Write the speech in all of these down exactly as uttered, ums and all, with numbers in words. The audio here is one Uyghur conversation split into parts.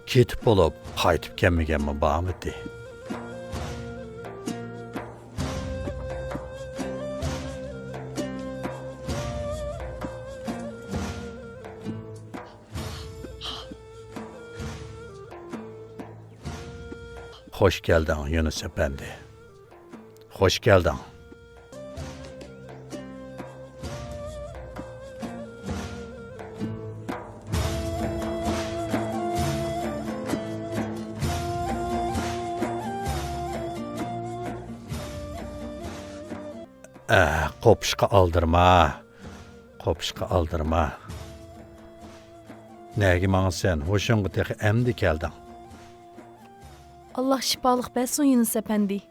كېتىپ بولۇپ، قايتىپ كەلمىگەنمۇ بارمىدى؟ خوش كەلدىڭ، يۇنۇس ئەپەندى. خوش كەلدىڭ. ئە، قوپۇشقا ئالدىرىما. قوپۇشقا ئالدىرىما. نەگە ماڭىسەن؟ ھوشۇڭغا تېخى ئەمدى كەلدىڭ. ئاللا شىپالىق بەرسۇن، يۇنۇس ئەپەندى.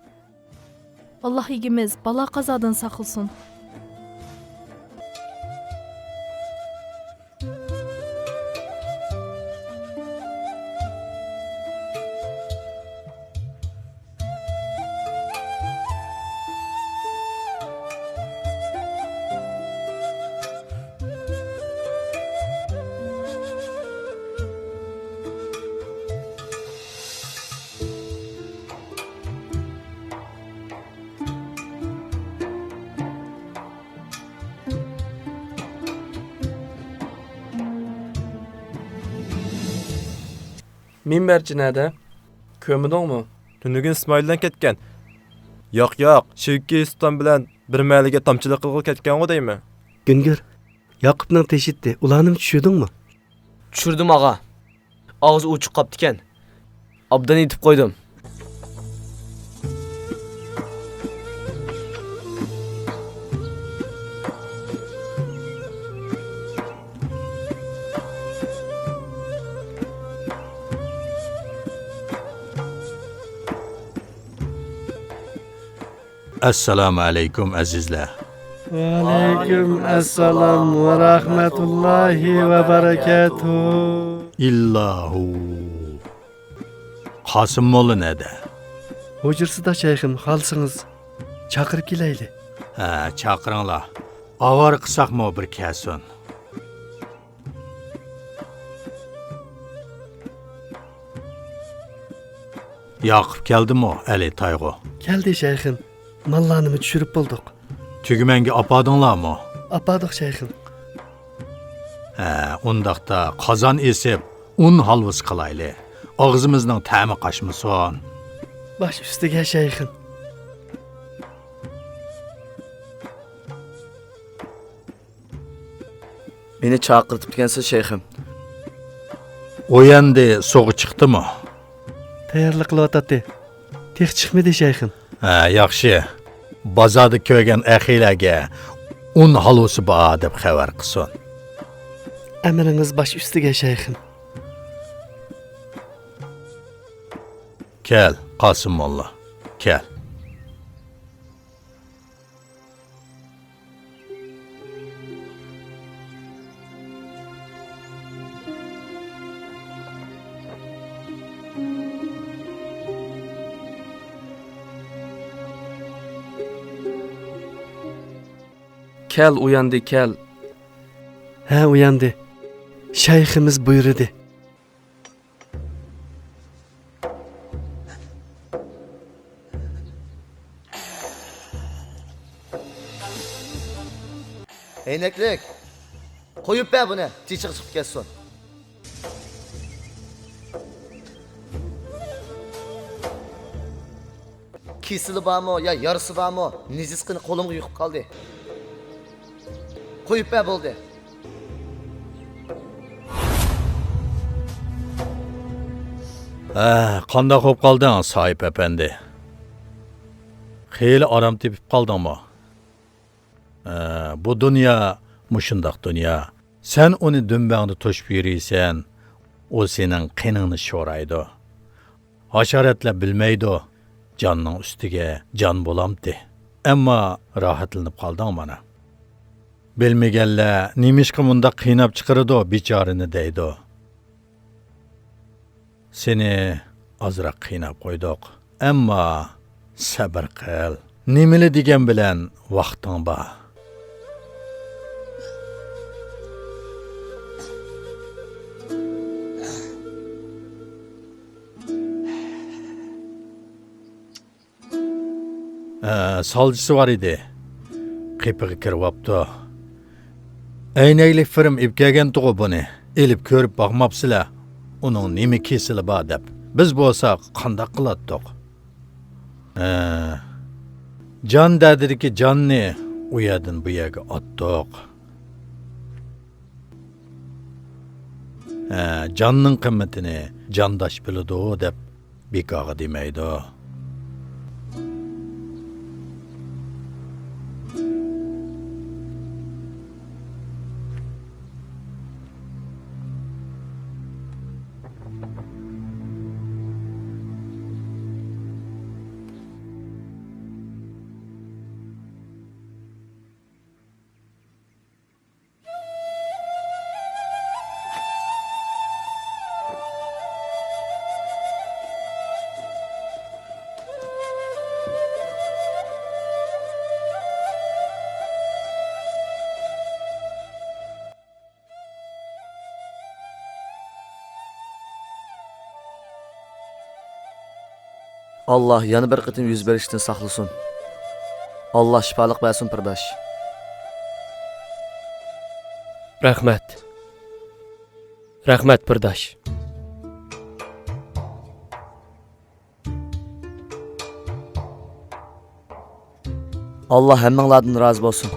ئاللا ئىگىمىز بالا-قازادىن ساقلىسۇن. مىنبەرچى نەدە؟ كۆرمىدىڭمۇ؟ تۈنۈگۈن ئىسمائىل بىلەن كەتكەن. ياق، ياق، شېۋكى سۇلتان بىلەن بىر مەھەللىگە تامچىلىق قىلغىلى كەتكەنغۇ دەيمەن. گۈنگۈر، ياقۇپنىڭ تېشى ئىتتى، ئۇلارنىمۇ چۈشۈردۈڭمۇ؟ چۈشۈردۈم، ئاغا. ئاغزى ئوچۇق قاپتىكەن. ئابدان ئېتىپ قويدۇم. ئەسسالامۇ ئەلەيكۇم، ئەزىزلەر. ۋەئەلەيكۇم ئەسسالام ۋە رەھمەتۇللاھى ۋە بەرەكاتۇھۇ. ئىللاھۇ. قاسىم موللا نەدە؟ ھۇجرىسىدا شەيخىم، خالىسىڭىز چاقىرىپ كېلەيلى. ھە، چاقىرىڭلار. ئاۋارە قىلساقمۇ بىر كەلسۇن. ياقۇپ كەلدىمۇ، ئەلى تايغۇ؟ كەلدى، شەيخىم. ماللارنىمۇ چۈشۈرۈپ بولدۇق. تۈگمەنگە ئاپاردىڭلارمۇ؟ ئاپاردۇق، شەيخىم. ھە، ئۇنداقتا قازان ئېسىپ، ئۇن ھالۋىسى قىلايلى. ئاغزىمىزنىڭ تەمى قاچمىسۇن. باش ئۈستىگە، شەيخىم. مېنى چاقىرتىپتىكەنسىز، شەيخىم. ئۇ ئەمدى سۇغا چىقتىمۇ؟ تەييارلىق قىلىۋاتاتتى. تېخى چىقمىدى، شەيخىم. ھە، ياخشى. بازاردا كۆرگەن ئەخىيلەرگە ئۇن ھالۋىسى بار دەپ خەۋەر قىلسۇن. ئەمرىڭىز باش ئۈستىگە، شەيخىم. كەل، قاسىم موللا، كەل. كەل، ئۇياندى، كەل. ھە، ئۇياندى. شەيخىمىز بۇيرۇدى. ئەينەكلىك، قويۇپ بەر بۇنى، چېچىغا چىقىپ كەتسۇن. كېسىلى بارمۇ يا يارىسى بارمۇ؟ نىجىس قېنى قولۇمغا يۇقۇپ قالدى. قويۇپ بەر، بولدى. ھە، قانداق بولۇپ قالدىڭ، ساھىب ئەپەندى؟ خېلى ئارام تېپىپ قالدىڭمۇ؟ ھە، بۇ دۇنيا مۇشۇنداق دۇنيا. سەن ئۇنى دۈمبەڭدە توشۇپ يۈرىسەن، ئۇ سېنىڭ قېنىڭنى شورايدۇ. ھاشاراتلار بىلمەيدۇ، جاننىڭ ئۈستىگە جان بولامتى. ئەمما راھەتلىنىپ قالدىڭ مانا. بىلمىگەنلەر نېمىشقا مۇنداق قىيناپ چىقىرىدۇ بىچارىنى دەيدۇ. سېنى ئازراق قىيناپ قويدۇق، ئەمما سەبرى قىل. نېمىلا دېگەن بىلەن ۋاقتىڭ بار. ئە، سالچىسى بار ئىدى. قېپىغا كىرىۋاپتۇ. ئەينەكلىك فېرم ئېلىپ كەلگەنتىغۇ بۇنى. ئېلىپ كۆرۈپ باقماپسىلەر. ئۇنىڭ نېمە كېسىلى بار دەپ. بىز بولساق قانداق قىلاتتۇق؟ ھە، جان دەردىدىكى جاننى ئۇ يەردىن بۇ يەرگە ئاتتۇق. ھە، جاننىڭ قىممىتىنى جانداش بىلىدۇ دەپ بىكارغا دېمەيدۇ. ئاللا يەنە بىر قېتىم يۈز بېرىشتىن ساقلىسۇن. ئاللا شىپالىق بەرسۇن، پىرداش. رەھمەت. رەھمەت، پىرداش. ئاللا ھەممىڭلاردىن رازى بولسۇن.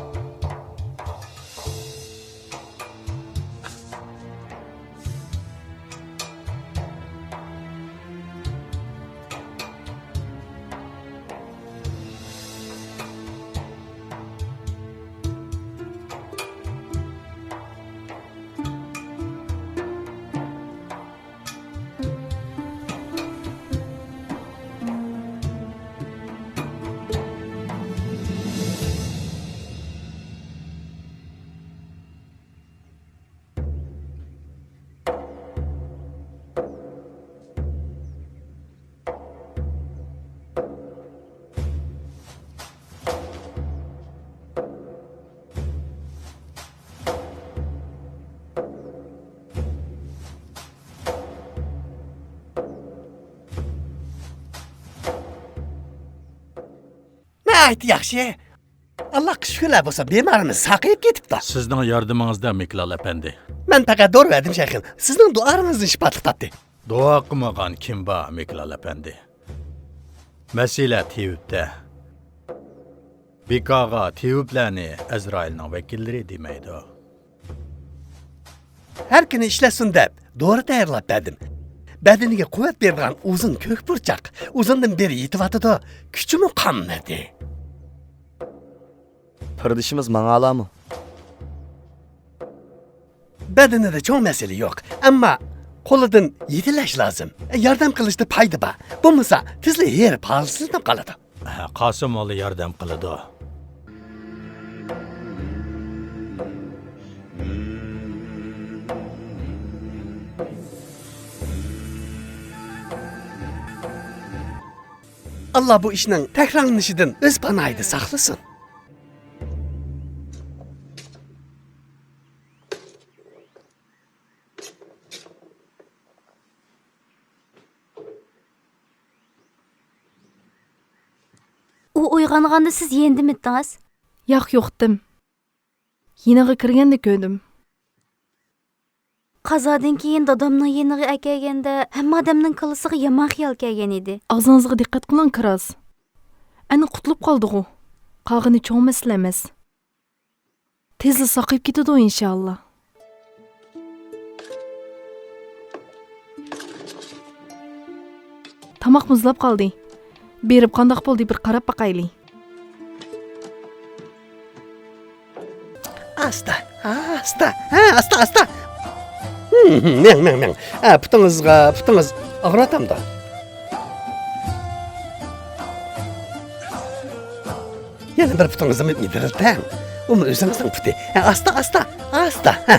ناھايىتى ياخشى. ئاللاغا شۈكۈرلەر بولسۇن، بىمارىمىز ساقىيىپ كېتىپتۇ. سىزنىڭ ياردىمىڭىزدە، مىكلال ئەپەندى. مەن پەقەت دورا بەردىم، شەيخىم. سىزنىڭ دۇئالىرىڭىزدىن شىپا تاپتى. دۇئا قىلمىغان كىم بار، مىكلال ئەپەندى؟ مەسىلە تېۋىپتە. بىكارغا تېۋىپلەرنى ئەزرائىلنىڭ ۋەكىللىرى دېمەيدۇ. ھەر كۈنى ئىشلەتسۇن دەپ دورا تەييارلاپ بەردىم. بەدىنىگە قۇۋۋەت بېرىدىغان ئۇزۇن كۆك پۇرچاق. ئۇزۇندىن بېرى يېتىۋاتىدۇ، كۈچىمۇ قانمىدى. پىردىشىمىز ماڭالامۇ؟ بەدىنىدە چوڭ مەسىلە يوق، ئەمما قولىدىن يېتىلەش لازىم. ياردەم قىلىشتا پايدا بار. بولمىسا تېزلا ھېرىپ ھالسىزلىنىپ قالىدۇ. ھە، قاسىم موللا ياردەم قىلىدۇ. ئاللا بۇ ئىشنىڭ تەكرارلىنىشىدىن ئۆز پاناھىدا ساقلىسۇن. ئۇ ئويغانغاندا سىز يېنىدىمىتىڭىز؟ ياق، يوقتىم. يېنىغا كىرگەندە كۆردۈم. قازادىن كېيىن دادامنىڭ يېنىغا ئەكەلگەندە، ھەممە ئادەمنىڭ كاللىسىغا يامان خىيال كەلگەن ئىدى. ئاغزىڭىزغا دىققەت قىلىڭ، كىراز. ئەنە قۇتۇلۇپ قالدىغۇ. قالغىنى چوڭ مەسىلە ئەمەس. تېزلا ساقىيىپ كېتىدۇ، ئىنشائاللا. تاماق مۇزلاپ قالدى. بېرىپ قانداق بولدى، بىر قاراپ باقايلى. ئاستا، ئاستا، ھە، ئاستا، ئاستا. ھىم، ھىم، مېڭ، مېڭ، مېڭ. ھە، پۇتىڭىزغا، پۇتىڭىز ئاغرىۋاتامدۇ؟ يەنە بىر پۇتىڭىزنىمۇ مىدىرلىتىڭ. ئۇمۇ ئۆزىڭىزنىڭ پۇتى. ھە، ئاستا، ئاستا، ئاستا. ھە.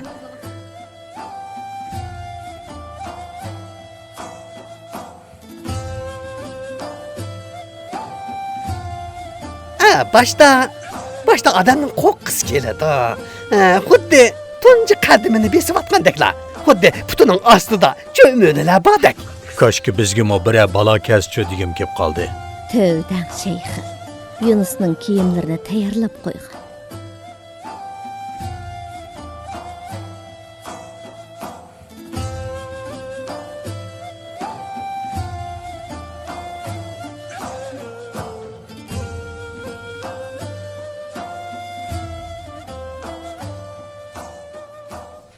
ھە، باشتا، باشتا ئادەمنىڭ قورققۇسى كېلىدۇ. ھە، خۇددى تۇنجى قەدىمىنى بېسىۋاتقاندەكلا. خۇددى پۇتىنىڭ ئاستىدا چۆمۈلىلەر باردەك. كاشكى بىزگىمۇ بىرەر بالا كەلسىچۇ دېگۈم كېلىپ قالدى. تۆۋدەڭ شەيخىم. يۇنۇسنىڭ كىيىملىرىنى تەييارلاپ قويغان.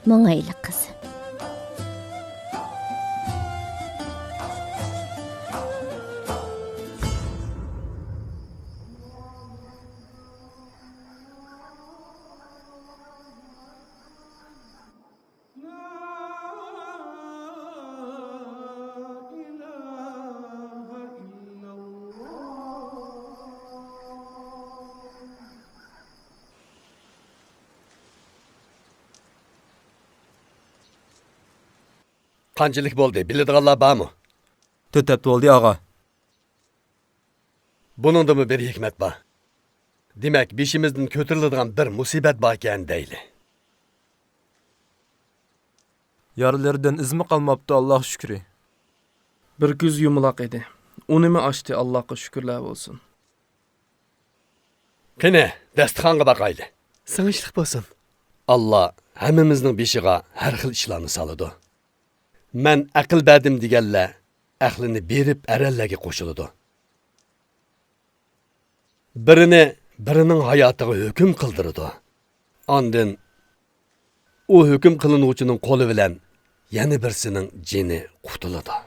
ماڭايلى، قىزىم. قانچىلىك بولدى، بىلىدىغانلار بارمۇ؟ تۆت ھەپتە بولدى، ئاغا. بۇنىڭدىمۇ بىر ھېكمەت بار. دېمەك، بېشىمىزدىن كۆتۈرۈلىدىغان بىر مۇسىبەت باركەن دەيلى. يارىلىرىدىن ئىزمۇ قالماپتۇ، ئاللاغا شۈكرى. بىر كۆزى يۇمىلاق ئىدى. ئۇنىمۇ ئاچتى، ئاللاغا شۈكۈرلەر بولسۇن. قېنى، داستىخانغا باقايلى. سىڭىشلىق بولسۇن. ئاللا ھەممىمىزنىڭ بېشىغا ھەر خىل ئىشلارنى سالىدۇ. مەن ئەقىل بەردىم دېگەنلەر ئەقلىنى بېرىپ ئەرەنلەرگە قوشۇلىدۇ. بىرىنى بىرىنىڭ ھاياتىغا ھۆكۈم قىلدۇرىدۇ. ئاندىن ئۇ ھۆكۈم قىلىنغۇچىنىڭ قولى بىلەن يەنە بىرسىنىڭ جېنى قۇتۇلىدۇ.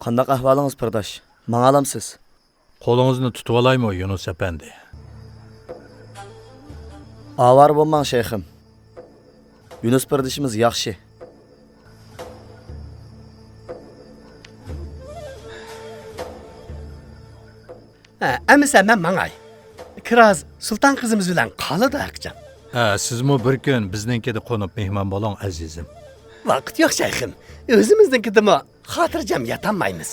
قانداق ئەھۋالىڭىز، پىرداش؟ ماڭالامسىز؟ قولىڭىزنى تۇتۇۋالايمۇ، يۇنۇس ئەپەندى؟ ئاۋارە بولماڭ، شەيخىم. يۇنۇس پىردىشىمىز ياخشى. ھە، ئەمىسە مەن ماڭاي. كىراز سۇلتان قىزىمىز بىلەن قالىدۇ ھەرقاچان. ھە، سىزمۇ بىر كۈن بىزنىڭكىدە قونۇپ مېھمان بولۇڭ، ئەزىزىم. ۋاقىت يوق، شەيخىم. ئۆزىمىزنىڭكىدىمۇ خاتىرجەم ياتالمايمىز.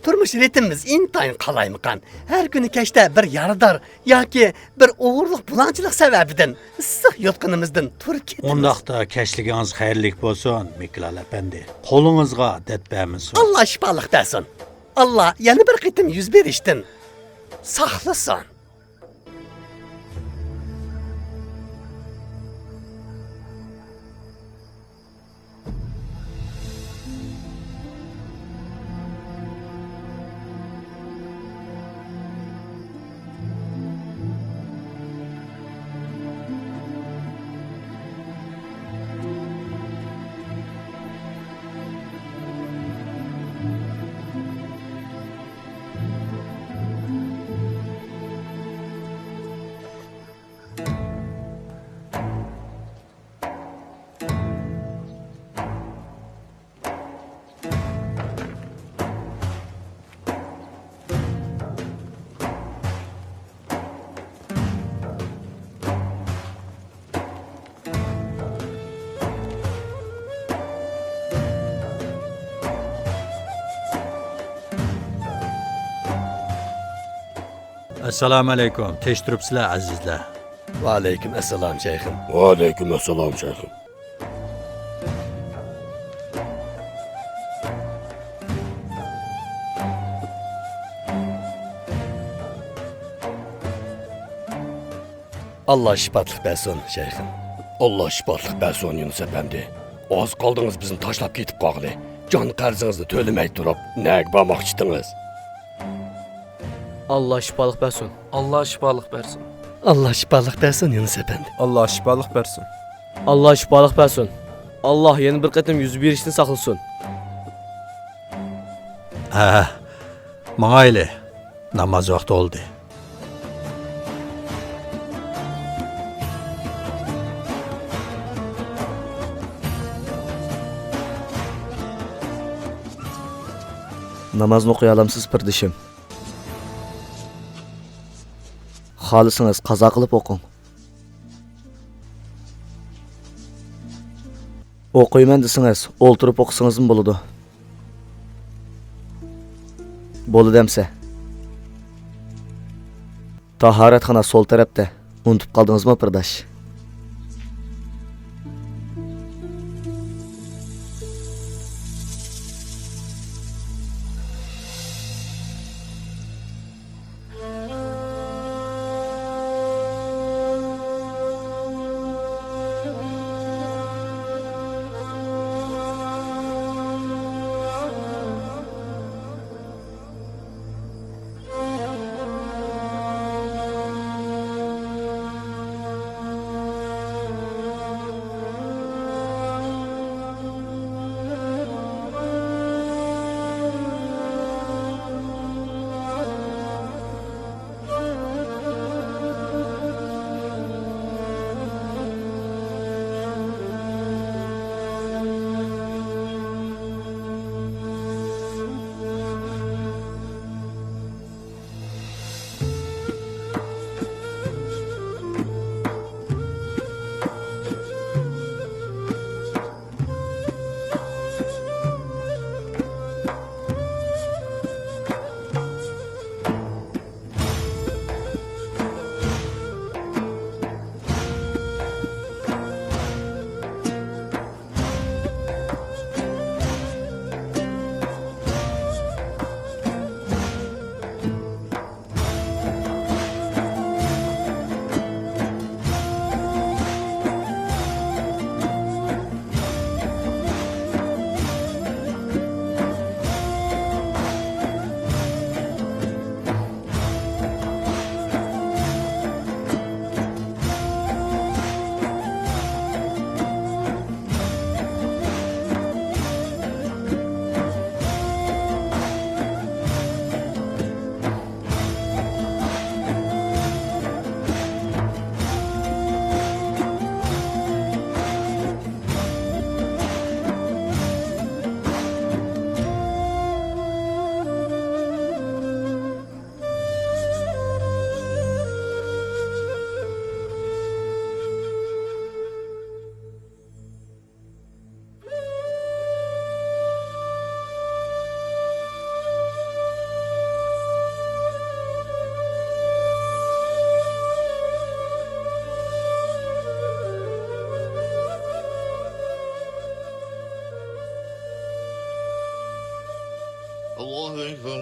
تۇرمۇش رىتىمىمىز ئىنتايىن قالايمىقان. ھەر كۈنى كەچتە بىر يارىدار ياكى بىر ئوغرىلىق بۇلاڭچىلىق سەۋەبىدىن ئىسسىق يوتقىنىمىزدىن تۇرۇپ كېتىمىز. ئۇنداقتا كەچلىكىڭىز خەيرلىك بولسۇن، مىكلال ئەپەندى. قولىڭىزغا دەرد بەرمىسۇن. ئاللا شىپالىق بەرسۇن. ئاللا يەنە بىر قېتىم يۈز بېرىشتىن ساقلىسۇن. ئەسسالامۇ ئەلەيكۇم. تىنچ تۇرۇپسىلەر، ئەزىزلەر. ۋەئەلەيكۇم ئەسسالام، شەيخىم. ۋەئەلەيكۇم ئەسسالام، شەيخىم. ئاللا شىپاتلىق بەرسۇن، شەيخىم. ئاللا شىپاتلىق بەرسۇن، يۇنۇس ئەپەندى. ئاز قالدىڭىز بىزنى تاشلاپ كېتىپ قالغىلى. جان قەرزىڭىزنى تۆلىمەي تۇرۇپ، نەگە بارماقچىتىڭىز؟ ئاللا شىپالىق بەرسۇن. ئاللا شىپالىق بەرسۇن. ئاللا شىپالىق بەرسۇن، يۇنۇس ئەپەندى. ئاللا شىپالىق بەرسۇن. ئاللا شىپالىق بەرسۇن. ئاللا يەنە بىر قېتىم يۈز بېرىشتىن ساقلىسۇن. ھە، ماڭايلى. ناماز ۋاقتى بولدى. نامازنى ئوقۇيالامسىز، پىردىشىم؟ خالىسىڭىز، قازا قىلىپ ئوقۇڭ. ئوقۇيمەن دېسىڭىز، ئولتۇرۇپ ئوقۇسىڭىزمۇ بولىدۇ. بولىدۇ ئەمسە. تاھارەتخانا سول تەرەپتە. ئۇنتۇپ قالدىڭىزمۇ، بىرداش؟ الله أكبر.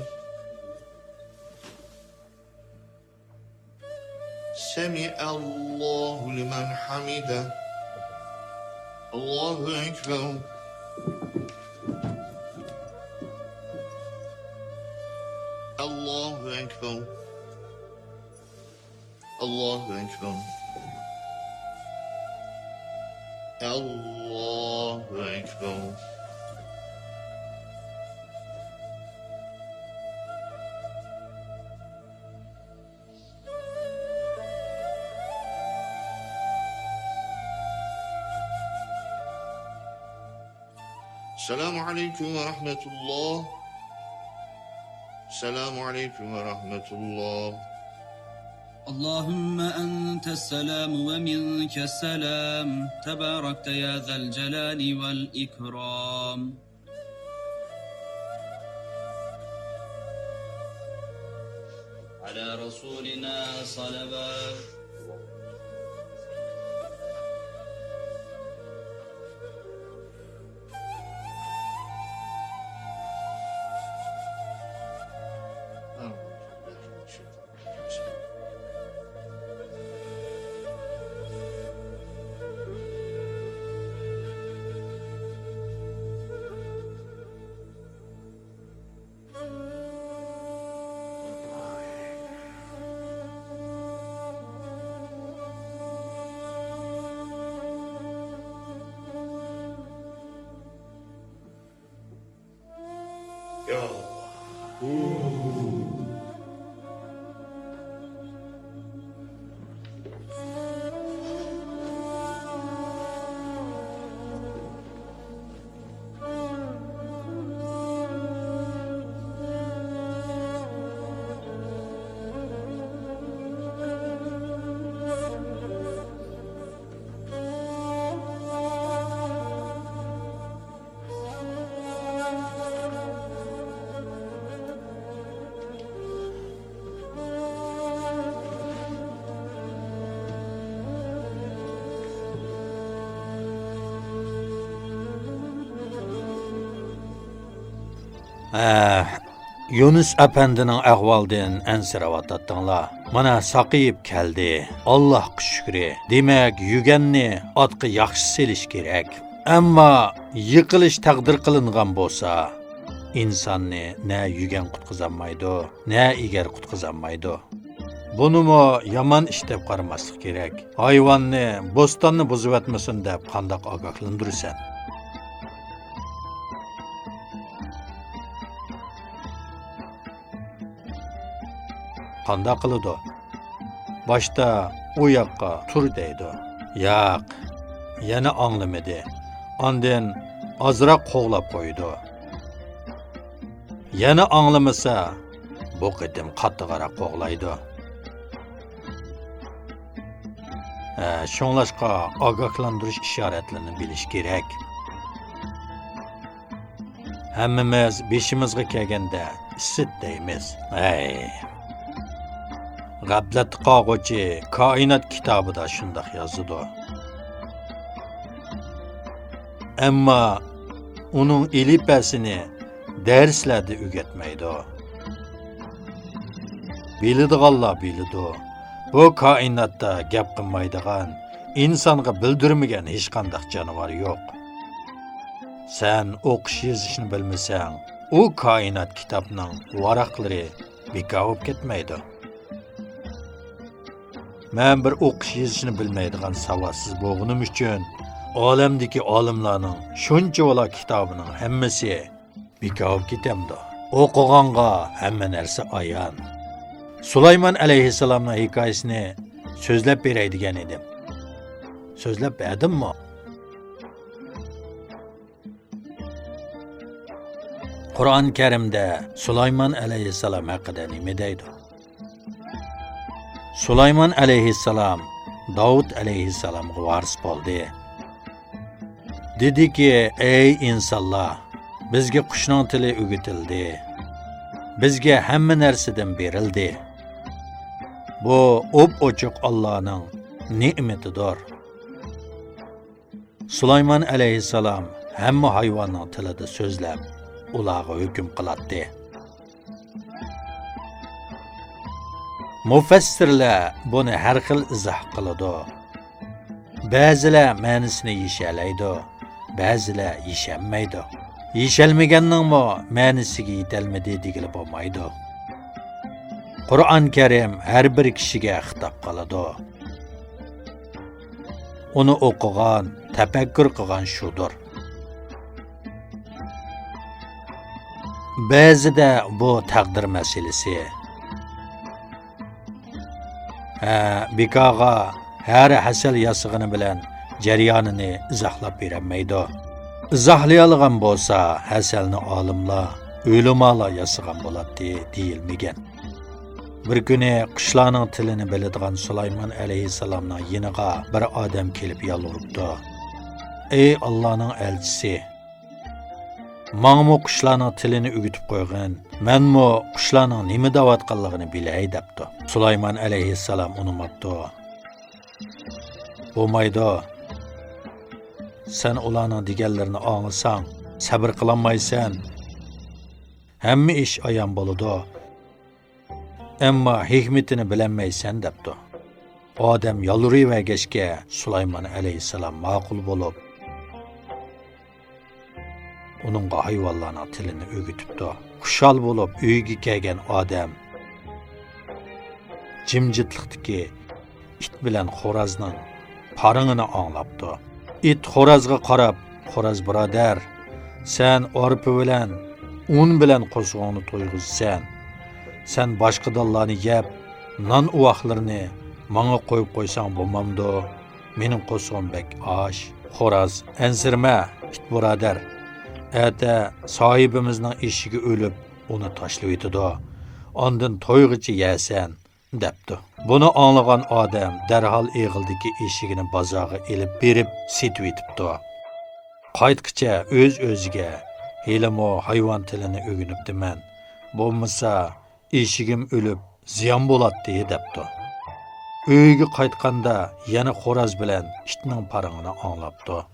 سمع الله لمن حمده. الله أكبر. الله أكبر. الله أكبر. الله أكبر. السلام عليكم ورحمة الله. السلام عليكم ورحمة الله. اللهم أنت السلام ومنك السلام، تباركت يا ذا الجلال والإكرام. على رسولنا صلوات. يا الله. ئە، يۇنۇس ئەپەندىنىڭ ئەھۋالىدىن ئەنسىرەۋاتاتتىڭلار. مانا، ساقىيىپ كەلدى. ئاللاھقا شۈكرى. دېمەك، يۈگەننى ئاتقا ياخشى سېلىش كېرەك. ئەمما يىقىلىش تەقدىر قىلىنغان بولسا، ئىنساننى نە يۈگەن قۇتقۇزالمايدۇ، نە ئېگەر قۇتقۇزالمايدۇ. بۇنىمۇ يامان ئىش دەپ قارىماسلىق كېرەك. ھايۋاننى، بوستاننى بۇزۇۋەتمىسۇن دەپ قانداق ئاگاھلاندۇرىسەن؟ قانداق قىلىدۇ؟ باشتا ئۇ ياققا تۇر دەيدۇ. ياق، يەنە ئاڭلىمىدى. ئاندىن ئازراق قوغلاپ قويىدۇ. يەنە ئاڭلىمىسا، بۇ قېتىم قاتتىقراق قوغلايدۇ. ھە، شۇڭلاشقا ئاگاھلاندۇرۇش ئىشارەتلىرىنى بىلىش كېرەك. ھەممىمىز بېشىمىزغا كەلگەندە ئىسسىت دەيمىز. ھەي. غەپلەتتە قالغۇچى كائىنات كىتابىدا شۇنداق يازىدۇ. ئەمما ئۇنىڭ ئېلىپبەسىنى دەرسلەردە ئۆگەتمەيدۇ. بىلىدىغانلار بىلىدۇ. بۇ كائىناتتا گەپ قىلمايدىغان، ئىنسانغا بىلدۈرمىگەن ھېچقانداق جانىۋار يوق. سەن ئوقۇش يېزىشنى بىلمىسەڭ، ئۇ كائىنات كىتابنىڭ ۋاراقلىرى بىكار بولۇپ كەتمەيدۇ. مەن بىر ئوقۇش يېزىشنى بىلمەيدىغان ساۋاتسىز بولغىنىم ئۈچۈن، ئالەمدىكى ئالىملارنىڭ شۇنچىۋالا كىتابىنىڭ ھەممىسى بىكار بولۇپ كېتەمدۇ؟ ئوقۇغانغا ھەممە نەرسە ئايان. سۇلايمان ئەلەيھىسسالامنىڭ ھېكايىسىنى سۆزلەپ بېرەي دېگەن ئىدىم. سۆزلەپ بەردىممۇ؟ قۇرئان كەرىمدە سۇلايمان ئەلەيھىسسالام ھەققىدە نېمە دەيدۇ؟ سۇلايمان ئەلەيھىسسالام داۋۇت ئەلەيھىسسالامغا ۋارىس بولدى. دېدىكى، ئەي ئىنسانلار، بىزگە قۇشنىڭ تىلى ئۆگىتىلدى. بىزگە ھەممە نەرسىدىن بېرىلدى. بۇ ئوپئوچۇق ئاللانىڭ نېمىتىدۇر. سۇلايمان ئەلەيھىسسالام ھەممە ھايۋاننىڭ تىلىدا سۆزلەپ، ئۇلارغا ھۆكۈم قىلاتتى. مۇفەسسىرلەر بۇنى ھەر خىل ئىزاھ قىلىدۇ. بەزىلەر مەنىسىنى يېشەلەيدۇ، بەزىلەر يېشەلمەيدۇ. يېشەلمىگەننىڭمۇ مەنىسىگە يېتەلمىدى دېگىلى بولمايدۇ. قۇرئان كەرىم ھەر بىر كىشىگە خىتاب قىلىدۇ. ئۇنى ئوقۇغان، تەپەككۇر قىلغان شۇدۇر. بەزىدە بۇ تەقدىر مەسىلىسى. ھە، بىكارغا ھەر ھەسەل ياسىغىنى بىلەن جەريانىنى ئىزاھلاپ بېرەلمەيدۇ. ئىزاھلىيالىغان بولسا، ھەسەلنى ئالىملار، ئۆلىمالار ياسىغان بولاتتى دېيىلمىگەن. بىر كۈنى قۇشلارنىڭ تىلىنى بىلىدىغان سۇلايمان ئەلەيھىسسالامنىڭ يېنىغا بىر ئادەم كېلىپ يالۋۇرۇپتۇ. ئەي ئاللانىڭ ئەلچىسى! ماڭىمۇ قۇشلارنىڭ تىلىنى ئۆگىتىپ قويغىن، مەنمۇ قۇشلارنىڭ نېمە دەۋاتقانلىقىنى بىلەي، دەپتۇ. سۇلايمان ئەلەيھىسسالام ئۇنىماپتۇ. بولمايدۇ. سەن ئۇلارنىڭ دېگەنلىرىنى ئاڭلىساڭ، سەۋر قىلالمايسەن. ھەممە ئىش ئايان بولىدۇ. ئەمما ھېكمىتىنى بىلەلمەيسەن، دەپتۇ. ئادەم يالۋۇرۇۋەرگەچكە، سۇلايمان ئەلەيھىسسالام ماقۇل بولۇپ، ئۇنىڭغا ھايۋانلارنىڭ تىلىنى ئۆگىتىپتۇ. خۇشال بولۇپ ئۆيىگە كەلگەن ئادەم جىمجىتلىقتىكى ئىت بىلەن خورازنىڭ پارىڭىنى ئاڭلاپتۇ. ئىت خورازغا قاراپ، «خوراز بۇرادەر، سەن ئارپا بىلەن، ئۇن بىلەن قورسىقىڭنى تويغۇزىسەن. سەن باشقا دانلارنى يەپ، نان ئۇۋاقلىرىنى ماڭا قويۇپ قويساڭ بولمامدۇ؟ مېنىڭ قورسىقىم بەك ئاچ.» خوراز، «ئەنسىرىمە، ئىت بۇرادەر. ئەتە ساھىبىمىزنىڭ ئېشىكى ئۆلۈپ، ئۇنى تاشلىۋېتىدۇ. ئاندىن تويغىچە يەرسەن.» دەپتۇ. بۇنى ئاڭلىغان ئادەم دەرھال ئېغىلدىكى ئېشىكىنى بازارغا ئېلىپ بېرىپ سېتىۋېتىپتۇ. قايتقىچە ئۆز-ئۆزىگە، «ھېلىمۇ ھايۋان تىلىنى ئۆگىنىپتىمەن. بولمىسا ئېشىكىم ئۆلۈپ زىيان بولاتتى» دەپتۇ. ئۆيىگە قايتقاندا يەنە خوراز بىلەن ئىتنىڭ پارىڭىنى ئاڭلاپتۇ.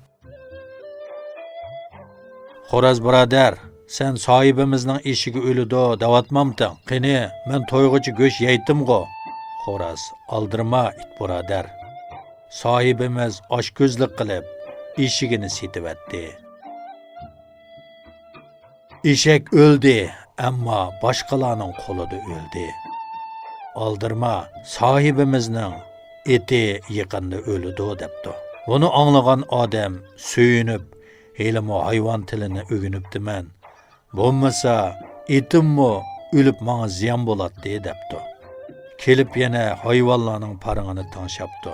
«خوراز بۇرادەر، سەن ساھىبىمىزنىڭ ئېشىكى ئۆلىدۇ دەۋاتمامتىڭ؟ قېنى، مەن تويغۇچە گۆش يەيتتىمغۇ؟ خوراز، ئالدىرىما، ئىت بۇرادەر. ساھىبىمىز ئاچكۆزلۈك قىلىپ، ئېشىكىنى سېتىۋەتتى. ئېشەك ئۆلدى، ئەمما باشقىلارنىڭ قولىدا ئۆلدى. ئالدىرىما، ساھىبىمىزنىڭ ئېتى يېقىندا ئۆلىدۇ، دەپتۇ. بۇنى ئاڭلىغان ئادەم سۆيۈنۈپ، ھېلىمۇ ھايۋان تىلىنى ئۆگىنىپتىمەن. بولمىسا، ئېتىممۇ ئۆلۈپ ماڭا زىيان بولاتتى، دەپتۇ. كېلىپ يەنە ھايۋانلارنىڭ پارىڭىنى تىڭشاپتۇ.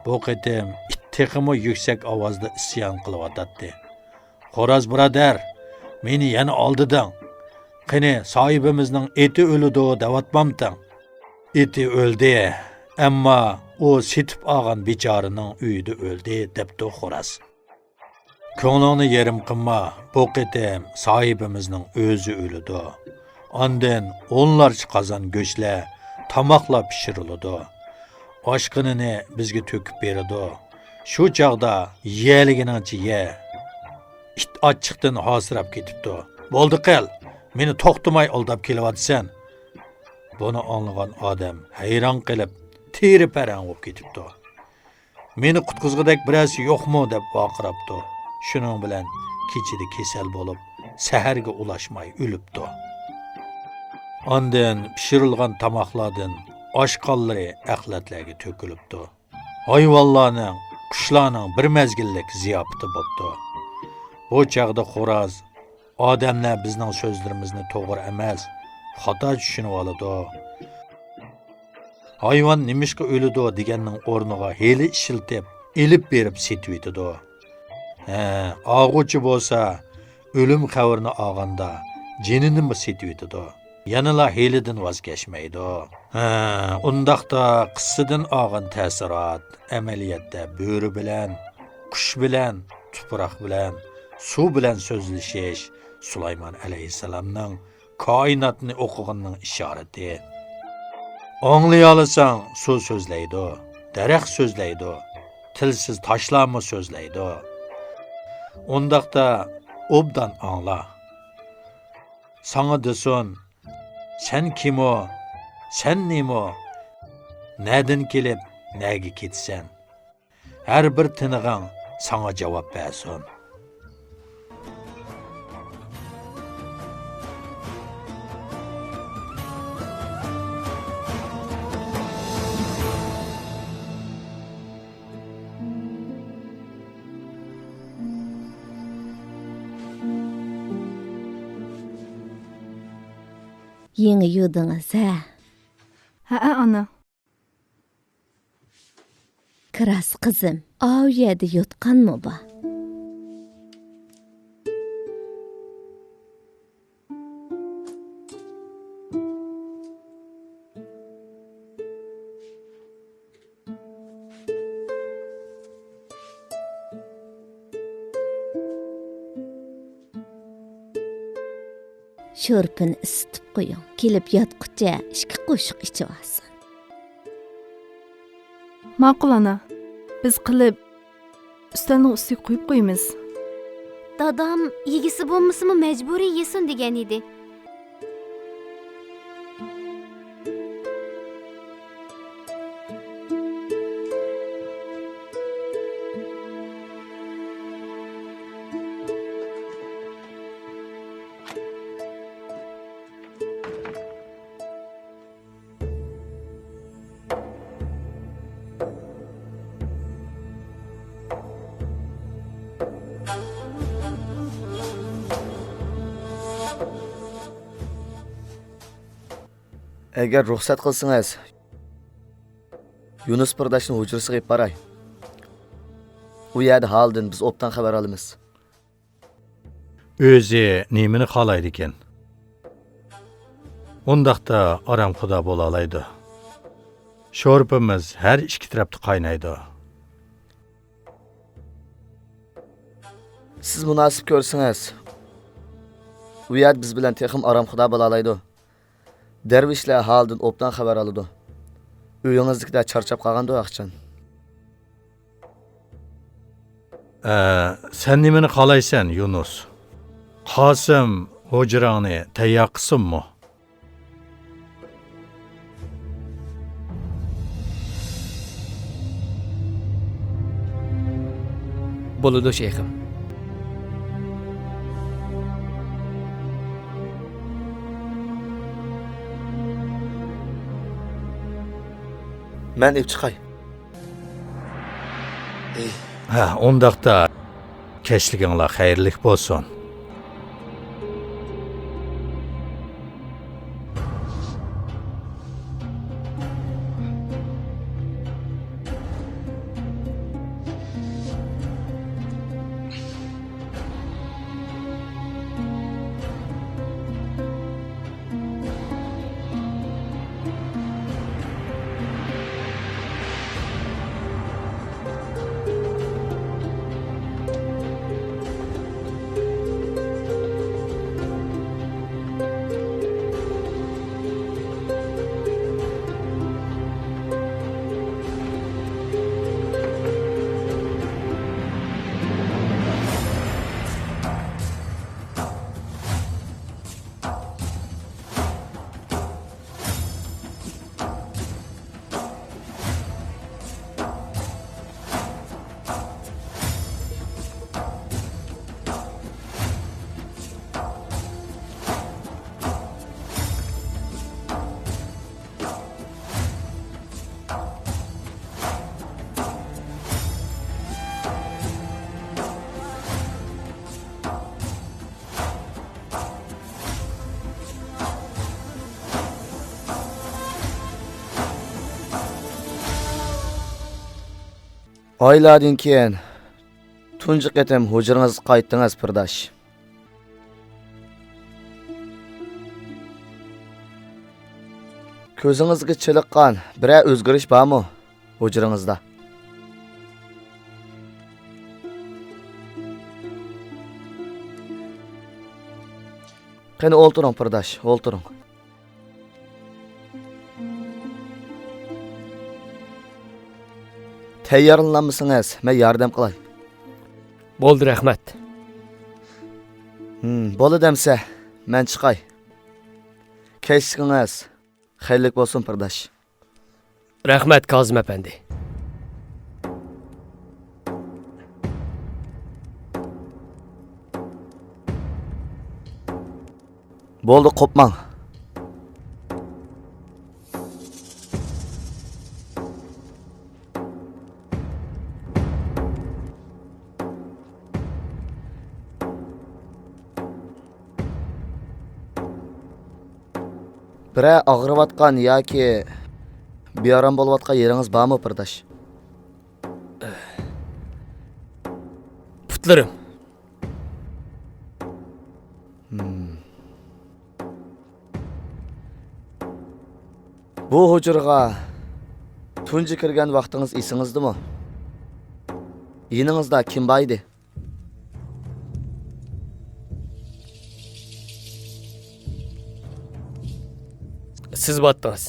بۇ قېتىم ئىت تېخىمۇ يۈكسەك ئاۋازدا ئىسيان قىلىۋاتاتتى. خوراز بۇرادەر، مېنى يەنە ئالدىدىڭ. قېنى، ساھىبىمىزنىڭ ئېتى ئۆلىدۇ دەۋاتمامتىڭ؟ ئېتى ئۆلدى، ئەمما ئۇ سېتىپ ئالغان بىچارىنىڭ ئۆيىدە ئۆلدى، دەپتۇ خوراز. كۆڭلۈڭنى يېرىم قىلما، بۇ قېتىم ساھىبىمىزنىڭ ئۆزى ئۆلىدۇ. ئاندىن ئونلارچە قازان گۆشلەر، تاماقلار پىشۇرۇلىدۇ. ئاشقىنىنى بىزگە تۆكۈپ بېرىدۇ. شۇ چاغدا يېيەلىگىنىڭچە يە. ئىت ئاچچىقتىن ھاسىراپ كېتىپتۇ. بولدى قىل، مېنى توختىماي ئالداپ كېلىۋاتىسەن. بۇنى ئاڭلىغان ئادەم ھەيران قېلىپ، تېرە پەرەڭ بولۇپ كېتىپتۇ. مېنى قۇتقۇزغۇدەك بىرەرسى يوقمۇ؟ دەپ ۋارقىراپتۇ. شۇنىڭ بىلەن كېچىدە كېسەل بولۇپ، سەھەرگە ئۇلاشماي ئۆلۈپتۇ. ئاندىن پىشۇرۇلغان تاماقلاردىن ئاش قانلىرى ئەخلەتلەرگە تۆكۈلۈپتۇ. ھايۋانلارنىڭ، قۇشلارنىڭ بىر مەزگىللىك زىياپىتى بوپتۇ. بۇ چاغدا خوراز، ئادەملەر بىزنىڭ سۆزلىرىمىزنى توغرا ئەمەس، خاتا چۈشىنىۋالىدۇ. ھايۋان نېمىشقا ئۆلىدۇ دېگەننىڭ ئورنىغا ھىيلە ئىشلىتىپ، ئېلىپ بېرىپ سېتىۋېتىدۇ. ھە، ئالغۇچى بولسا ئۆلۈم خەۋىرىنى ئالغاندا جېنىنىمۇ سېتىۋېتىدۇ. يەنىلا ھىيلىدىن ۋاز كەچمەيدۇ. ھە، ئۇنداقتا قىسسىدىن ئالغان تەسىرات ئەمەلىيەتتە بۆرە بىلەن، قۇش بىلەن، تۇپراق بىلەن، سۇ بىلەن سۆزلىشىش سۇلايمان ئەلەيھىسسالامنىڭ كائىناتنى ئوقۇغىنىنىڭ ئىشارىتى. ئاڭلىيالىساڭ سۇ سۆزلەيدۇ، دەرەخ سۆزلەيدۇ، تىلسىز تاشلارمۇ سۆزلەيدۇ. ئۇنداقتا ئوبدان ئاڭلا. ساڭا دېسۇن، سەن كىمۇ؟ سەن نېمۇ؟ نەدىن كېلىپ، نەگە كېتىسەن؟ ھەر بىر تىنىقىڭ ساڭا جاۋاب بەرسۇن. يېڭى يۇدىڭىز، ھە؟ ھەئە، ئانا. كىراس قىزىم، ئاۋۇ يەردە يوتقانمۇ بار؟ شورپىنى ئىسسىتىپ قويۇڭ، كېلىپ ياتقۇچە ئىككى قوشۇق ئىچىۋالسۇن. ماقۇل، ئانا. بىز قىلىپ ئۈستەلنىڭ ئۈستىگە قويۇپ قويىمىز. دادام يېگۈسى بولمىسىمۇ مەجبۇرىي يېسۇن دېگەن ئىدى. ئەگەر رۇخسەت قىلسىڭىز، يۇنۇس بۇرادەرنى ھۇجرىسىغا ئېلىپ باراي. ئۇ يەردە ھالىدىن بىز ئوبدان خەۋەر ئالىمىز. ئۆزى نېمىنى خالايدىكىن؟ ئۇنداقتا ئارامخۇدا بولالايدۇ. شورپىمىز ھەر ئىككى تەرەپتە قاينايدۇ. سىز مۇناسىپ كۆرسىڭىز، ئۇ يەردە بىز بىلەن تېخىمۇ ئارامخۇدا بولالايدۇ. دەرۋىشلەر ھالىدىن ئوبدان خەۋەر ئالىدۇ. ئۆيىڭىزدىكىدە چارچاپ قالغاندۇ ئاخشام؟ ئە، سەن نېمىنى خالايسەن، يۇنۇس؟ قاسىم، ھۇجراڭنى تەييار قىلسۇنمۇ؟ بولىدۇ، شەيخىم. مەن ئېلىپ چىقاي. ھە، ئۇنداقتا، كەچلىكىڭلار خەيرلىك بولسۇن. ئايلاردىن كېيىن تۇنجى قېتىم ھۇجرىڭىزغا قايتتىڭىز، پىرداش. كۆزىڭىزگە چېلىققان بىرەر ئۆزگىرىش بارمۇ ھۇجرىڭىزدا؟ قېنى، ئولتۇرۇڭ، پىرداش، ئولتۇرۇڭ. تەييارلىنالمىسىڭىز، مەن ياردەم قىلاي. بولدى، رەھمەت. ھىم، بولىدۇ ئەمسە، مەن چىقاي. كەچلىكىڭىز خەيرلىك بولسۇن، پىرداش. رەھمەت، كازىم ئەپەندى. بولدى، قوپماڭ. بىرەر ئاغرىۋاتقان ياكى بىئارام بولۇۋاتقان يېرىڭىز بارمۇ، پىرداش؟ پۇتلىرىم. ھىم. بۇ ھۇجرىغا تۇنجى كىرگەن ۋاقتىڭىز ئېسىڭىزدىمۇ؟ يېنىڭىزدا كىم بار ئىدى؟ سىز باتتىڭىز.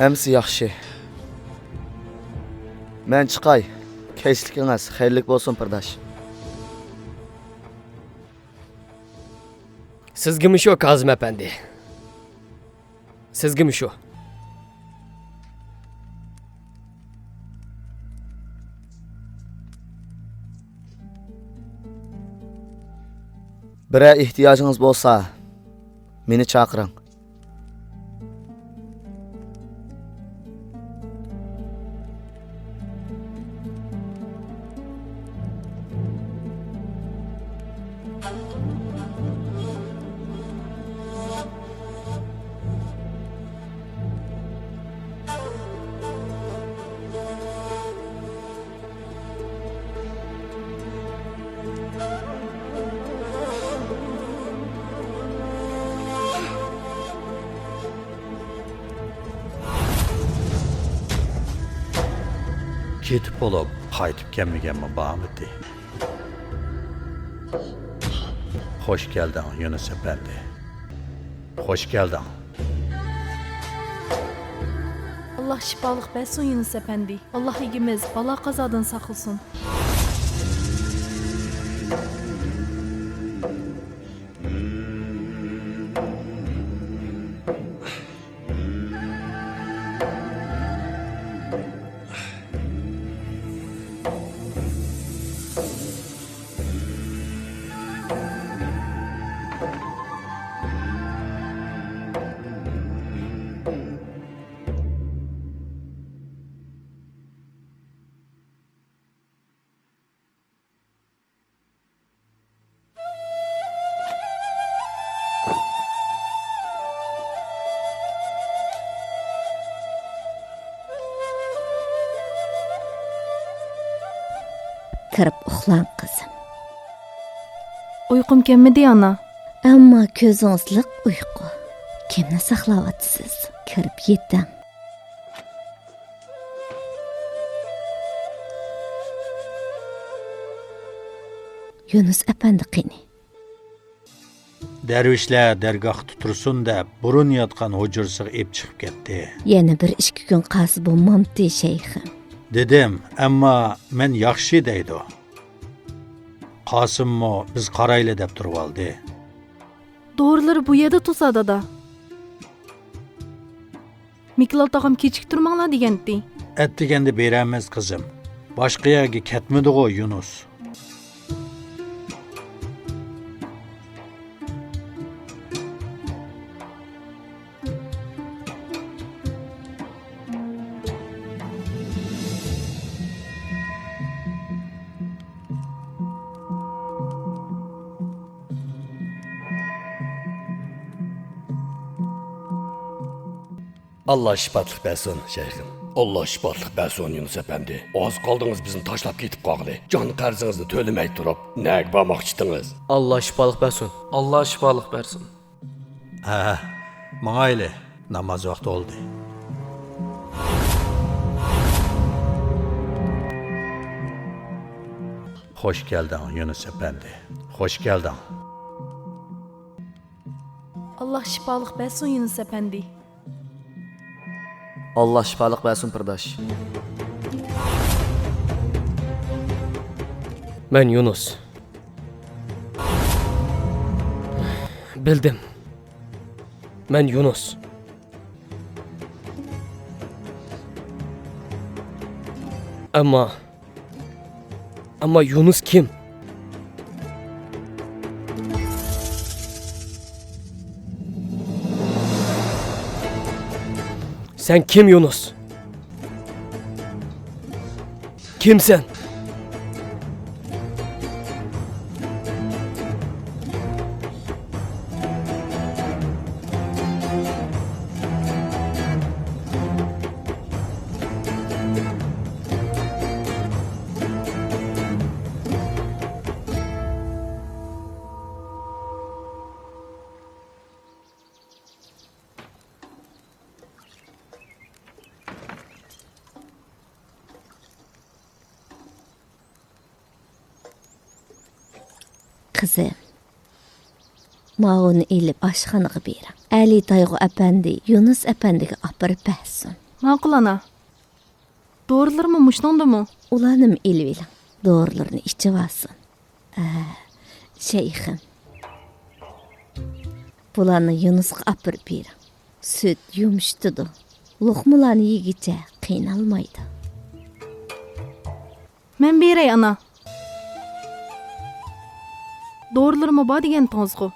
ئەمسە ياخشى. مەن چىقاي. كەچلىكىڭىز خەيرلىك بولسۇن، پىرداش. سىزگىمۇ شۇ، كازىم ئەپەندى. سىزگىمۇ شۇ. بىرەر ئېھتىياجىڭىز بولسا، مېنى چاقىرىڭ. كېتىپ بولۇپ، قايتىپ كەلمىگەنمۇ بارمىدى؟ خوش كەلدىڭ، يۇنۇس ئەپەندى. خوش كەلدىڭ. ئاللا شىپالىق بەرسۇن يۇنۇس ئەپەندى. ئاللاھ ئىگىمىز بالا-قازادىن ساقلىسۇن. كىرىپ ئۇخلاڭ، قىزىم. ئۇيقۇم كەلمىدى، ئانا. ئەمما كۆزىڭىز لىق ئۇيقۇ. كىمنى ساقلاۋاتىسىز؟ كىرىپ يېتىڭ. يۇنۇس ئەپەندى قېنى؟ دەرۋىشلەر دەرگاھتا تۇرسۇن دەپ، بۇرۇن ياتقان ھۇجرىسىغا ئېلىپ چىقىپ كەتتى. يەنە بىر ئىككى كۈن قالسا بولمامتى، شەيخىم؟ دېدىم، ئەمما مەن ياخشى دەيدۇ. قاسىممۇ بىز قارايلى دەپ تۇرۇۋالدى. دورىلىرى بۇ يەردە تۇرسا، دادا. مىكلال تاغام كېچىكتۈرمەڭلار دېگەنتى. ئەتىگەندە بېرەرمىز، قىزىم. باشقا يەرگە كەتمىدىغۇ يۇنۇس. ئاللا شىپالىق بەرسۇن، شەيخىم. ئاللا شىپالىق بەرسۇن، يۇنۇس ئەپەندى. ئاز قالدىڭىز بىزنى تاشلاپ كېتىپ قالغىلى. جان قەرزىڭىزنى تۆلىمەي تۇرۇپ، نەگە بارماقچىدىڭىز؟ ئاللا شىپالىق بەرسۇن. ئاللا شىپالىق بەرسۇن. ھە، ماڭايلى. ناماز ۋاقتى بولدى. خوش كەلدىڭ، يۇنۇس ئەپەندى. خوش كەلدىڭ. ئاللا شىپالىق بەرسۇن، يۇنۇس ئەپەندى. ئاللا شىپالىق بەرسۇن، قېرىنداش. مەن يۇنۇس. بىلدىم. مەن يۇنۇس. ئەمما، ئەمما يۇنۇس كىم؟ سەن كىم، يۇنۇس؟ كىمسەن؟ قىزىم، ماۋۇنى ئېلىپ ئاشخانىغا بېرىڭ. ئەلى تايغۇ ئەپەندى يۇنۇس ئەپەندىگە ئاپىرىپ بەرسۇن. ماقۇل، ئانا. دورىلىرىمۇ مۇشۇنىڭدىمۇ؟ ئۇلارنىمۇ ئېلىۋېلىڭ. دورىلىرىنى ئىچىۋالسۇن. ئە، شەيخىم. بۇلارنى يۇنۇسقا ئاپىرىپ بېرىڭ. سۈت يۇمشىتىدۇ. لوقمىلارنى يېگۈچە قىينالمايدۇ. مەن بېرەي، ئانا. دورىلىرىمۇ بار دېگەنتىڭىزغۇ؟